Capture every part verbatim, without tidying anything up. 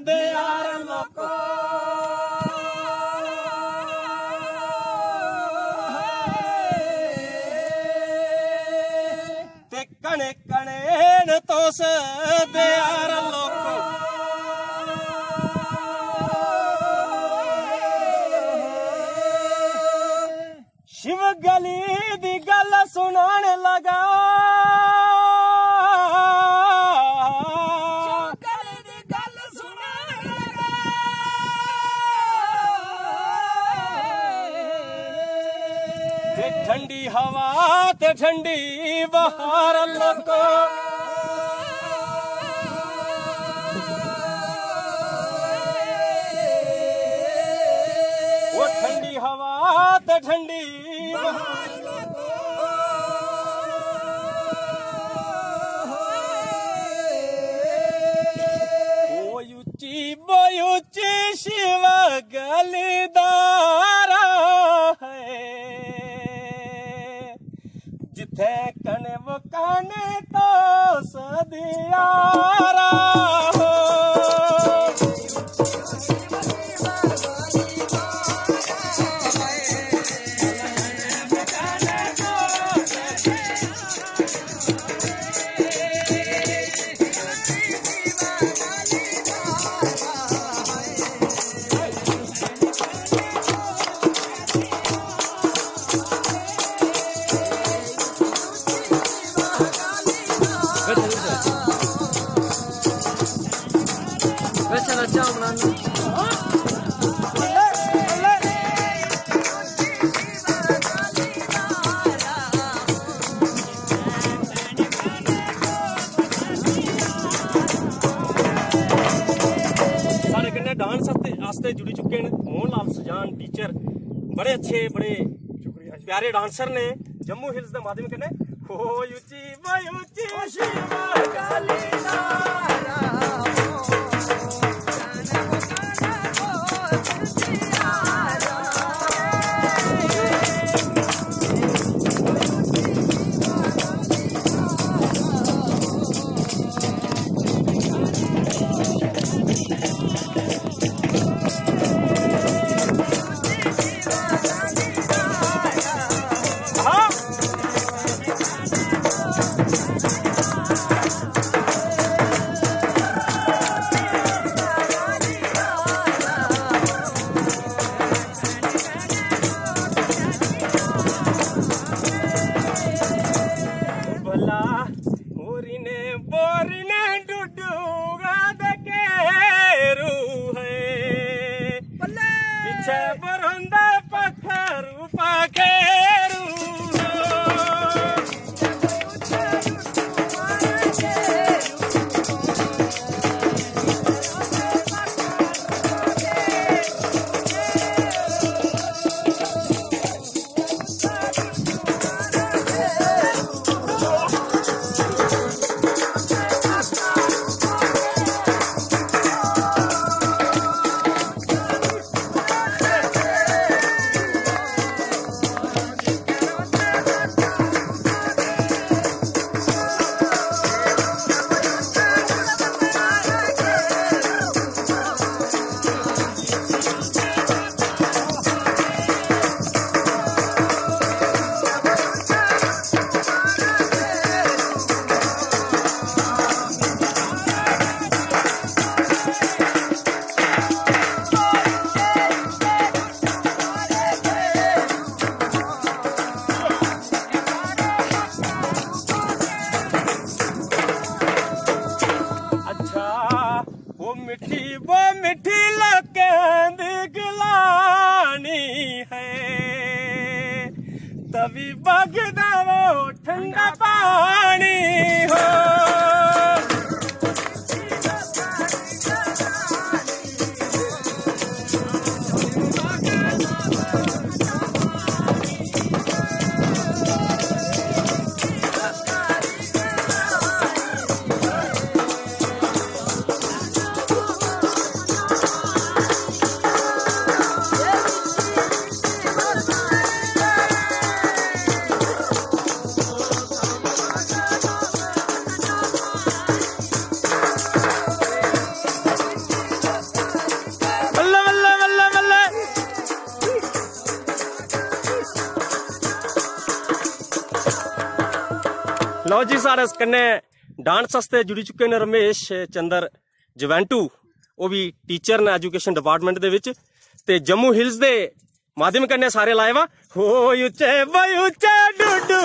यार लोको, ते कणे कणे न तुस दे यार लोको। शिव गली दी गल्ल सुनान लगा। शिव गली दी गल्ल सुनान लगा। ते ठंडी हवा ते ठंडी बहार लोको। ओ ठंडी हवा ते ठंडी बहार। ओ उच्ची बोई उच्ची शिव गलीदारा है, जिथे कने वो काने तो सदियारा हो। साढ़े कन्नै डांस आस्तै आस्तै जुड़ी चुके न मोहन लाल सजान टीचर, बड़े अच्छे, बड़े प्यारे डांसर ने जम्मू हिल्स दे माध्यम कन्नै। ओ उच्ची बोई उच्ची शिव काली नारा। भला होरी ने बोरी ने डुडू गा दे केरू है। पीछे बरंदा पत्थर पखेरू। अच्छा, वो मिट्टी, वो मिट्टी लोकें दी गलानी है, तवी बगदा वो ठंडा पानी हो। लओ जी, साढ़े कन्नै डांस आस्तै जुड़ी चुके न रमेश चंद्र जवैंटू। ओह् बी टीचर न एजुकेशन डिपार्टमेंट दे बिच, ते जम्मू हिल्स दे माध्यम कन्नै सारे लाइव आ। हो उच्चे भाई उच्चे डुडू।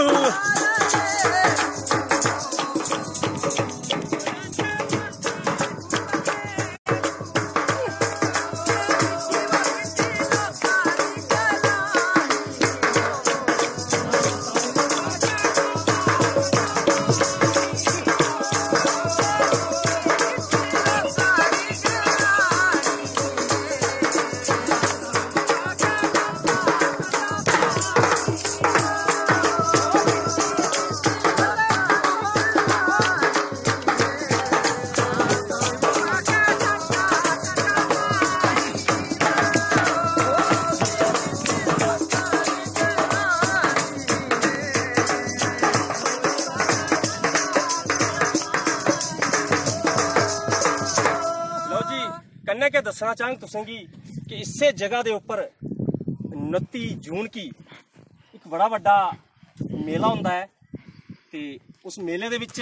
लो जी, कन्नै गै दस्सना चाहंग तुसेंगी कि इस्सै जगह दे उप्पर उनत्ती जून गी इक बड़ा बड्डा मेला होंदा ऐ, ते उस मेले दे बिच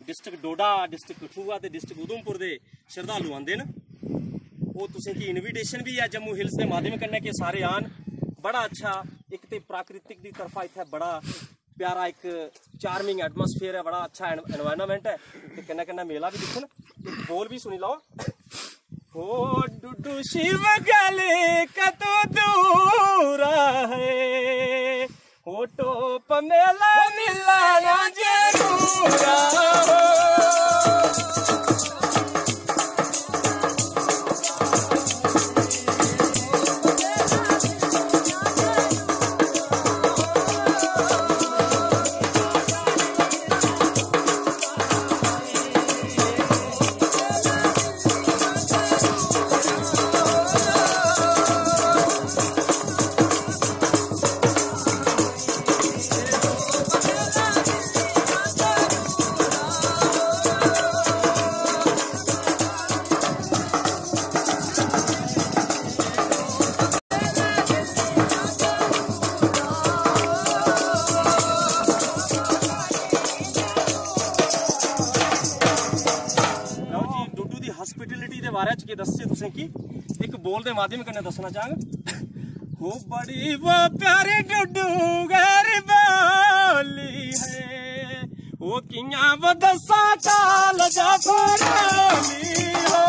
डिस्ट्रिक्ट डोडा, डिस्ट्रिक्ट कठुआ ते डिस्ट्रिक्ट उधमपुर दे शरधालु आंदे न। ओह् तुसेंगी इनविटेशन बी ऐ जम्मू हिल्स दे माध्यम कन्नै कि सारे आन। बड़ा अच्छा, इक ते प्राकृतिक दी तरफा इत्थै बड़ा प्यारा इक चार्मिंग एटमॉस्फेयर ऐ, बड़ा अच्छा एनवायरनमेंट ऐ, ते कन्नै कन्नै मेला बी दिक्खन। इक बोल बी सुनी लैओ। हो डुडू शिव गली कतो दूर है, हो टोप मेला मिलना जरूर हो। लओ जी, डुड्डू दी हॉस्पिटैलिटी दे बारे च केह् दसचै तुसें की, इक बोल दे माध्यम कन्नै दस्सना चाहंग। हो बड़ी वो प्यारी डुड्डू गरी बोली है, वो कियां वो दस्सा काल जा बोली हो।